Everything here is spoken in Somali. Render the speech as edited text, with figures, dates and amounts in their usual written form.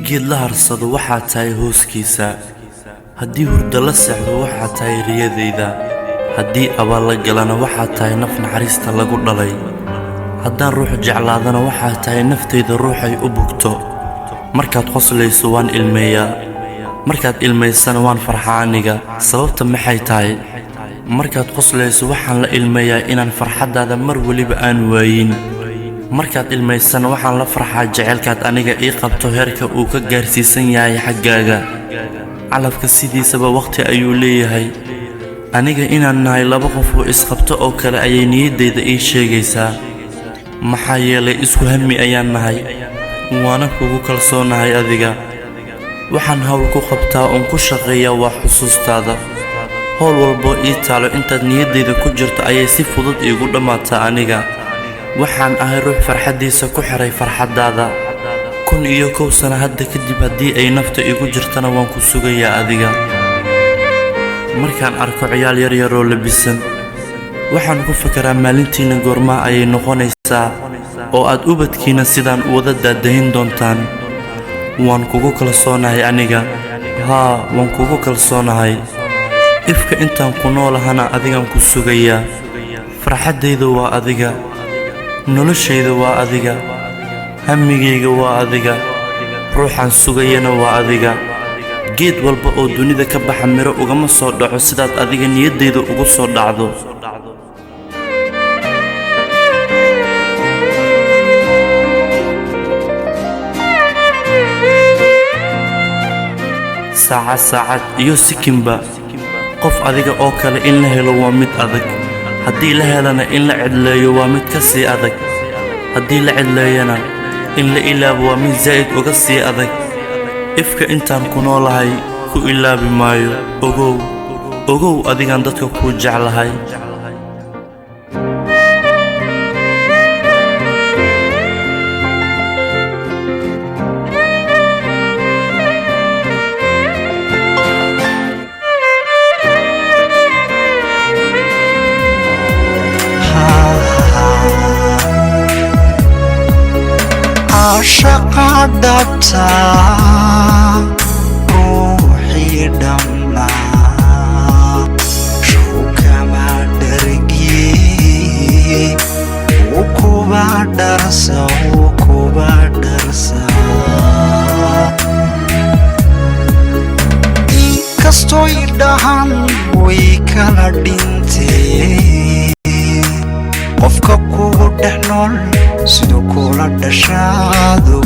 Geed la harsado waxaa tahay hooskiisa. Haddii hurdo la seexdo waxaa tahay riyadayda. Haddii abaal la galana waxaa tahay naf naxariista lagu dhalay. Haddaan ruux jeclaadana waxaa tahay naftayda ruuxay u bugto. Markaad qoslayso waan ilmeeyaa, markaad ilmaysana waan farxaa aniga. Sababta maxay tahay? Markaad qoslayso waxaan la ilmeeyaa inaan farxaddaada mar weliba aan waayin. Markaad ilmaysana waxaan la farxaa jaceylkaad aniga ii qabto heerka uu ka gaarsiisan yahay xaggaaga. Calafka sidiisaba waqti ayuu leeyahay. Aniga inaan nahay laba qof oo isqabto oo kale ayay niyaddayda ii sheegaysaa. Maxaa yeelay isku hami ayaan nahay, waana kugu kalsoonahay adiga. Waxaan hawl ku qabtaa oon ku shaqeeyaa waa xusuustaada. Howl walboo ii taalo intaad niyaddayda ku jirto ayay si fudud iigu dhammaataa aniga. Waxaan ahay ruux farxaddiisa ku xiray farxaddaada. 1001 sano hadda kadib haddii ay nafta igu jirtana waan ku sugayaa adiga. Markaan arko ciyaal yar yaroo labisan, waxaan ku fekeraa maalintiina goormaa ayay noqonaysaa oo aad ubadkiina sidaan u wada daadahin doontaan. Waan kugu kalsoonahay aniga. Haa, waan kugu kalsoonahay. Ifka intaan ku noolahana adigaan ku sugayaa. Farxaddayda waa adiga, noloshayda waa adiga, hamigayga waa adiga, ruuxaan sugayana waa adiga. Geed walba oo dunida ka baxa miro ugama soo dhaco sidaad adiga niyaddayda ugu soo dhacdo. Saacad saacad iyo sikinba qof adiga oo kale in la helo waa mid adag. Haddii la helana in la cidleeyo waa mid ka sii adag. Haddii la cidleeyana in la ilaabo waa mid zaa'id uga sii adag. Ifka intaan ku noolahay ku ilaabi maayo. Ogow, ogow, adigaan dadka kuu jeclahay. Caashaqa dhabta ruuxii dhammaa shukama dhargiye, wuu kuba dharsa, wuu kuba dharsa. Inkastoy dhahan way kala dhintee, qofka kugu dhex nool siduu kula dhashaadu.